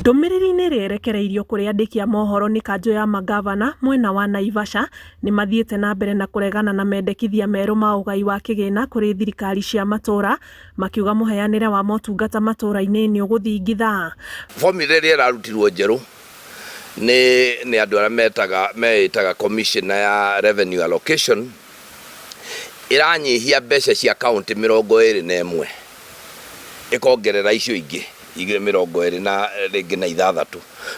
Ndũmĩrĩri-inĩ ĩrĩa ĩrekereirio kũrĩ andĩki a mohoro nĩ kanjũ ya mangavana mwena wa Naivasha, nĩ mathiĩte na mbere na kũregana na mendekithia merũ ma ũgai wa kĩgĩna kũrĩ thirikari cia matũra, makiuga mũheanĩre wa motungata matũra-inĩ nĩ ũgũthingitha. Formula ĩrĩa ĩrarutirwo njerũ nĩ nĩ andũ arĩa metaga meĩtaga commissioner ya revenue allocation ĩranyihia mbeca cia kaunti 21 ĩkongerera icio ingĩ igĩrĩ 26,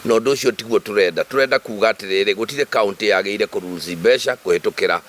na ũndũ ũcio tiguo tũrenda. Tũrenda kuga atĩrĩrĩ, gũtirĩ kaunti yagĩrĩire kũruci mbeca kũhĩtũkĩra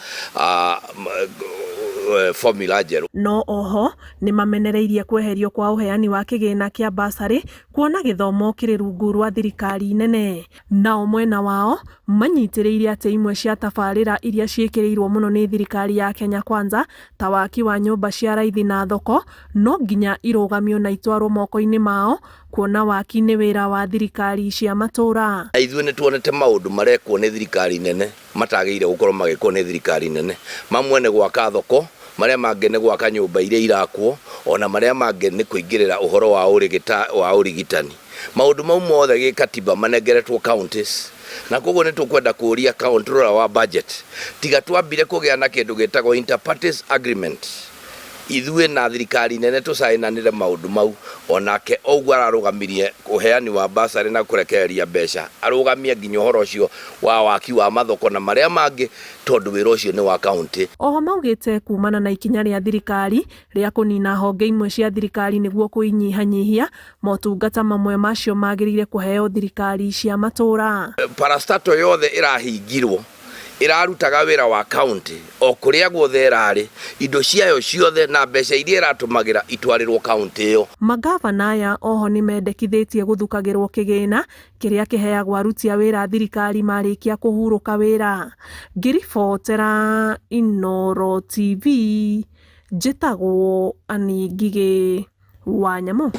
formula njerũ. No oho nĩ mamenereirie kweherio kwa ũheani wa kĩgĩna kĩa bursary kuona gĩthomo kĩrĩ rungu rwa thirikari nene. Nao mwena wao manyitĩrĩire atĩ imwe cia tabarĩra iria ciĩkĩrĩirwo mũno nĩ thirikari ya Kenya Kwanza ta waki wa nyũmba cia raithi na thoko no nginya irũgamio na itwarwo moko-inĩ mao kuona waki nĩ wĩra wa thirikari cia matũra. Na ithuĩ nĩ tuonete maũndũ marekwo nĩ thirikari nene matagĩrĩire gũkorwo magĩkwo nĩ thirikari nene. Mamwe nĩ gwaka thoko, marĩa mangĩ nĩ gwaka nyũmba iria irakwo, ona marĩa mangĩ nĩ kũingĩrĩra ũhoro wa ũrĩgĩta, wa ũrigitani. Maũndũ mau mothe gĩkatiba manengeretwo counties, na koguo nĩ tũkwenda kũria controller wa budget, tiga twambire kũgĩa na kĩndũ gĩtagwo inter-parties agreement, ithuĩ na thirikari nene tũcainanĩre maũndũ mau, onake o ũguo ararũgamirie ũheani wa bursary na kũrekereria mbeca, arũgamie nginya ũhoro ũcio wa waki wa mathoko na marĩa mangĩ, tondũ wĩra ũcio nĩ wa county. Oho maugĩte kumana na ikinya rĩa thirikari rĩa kũnina honge imwe cia thirikari nĩguo kũinyihanyihia, motungata mamwe macio magĩrĩire kũheo thirikari cia matũra. Parastatal yothe ĩrahingirwo ĩrarutaga wĩra wa county o kũrĩa guothe ĩrarĩ, indo ciayo ciothe na mbeca iria ĩratũmagĩra itwarĩrwo county ĩyo. Mangavana aya oho nĩmendekithĩtie gũthukagĩrwo kĩgĩna kĩrĩa kĩheagwo aruti a wĩra a thirikari marĩkia kũhurũka wĩra. Ngĩribotera Inooro TV, njĩtagwo Annie Ngigĩ wa Nyamũ.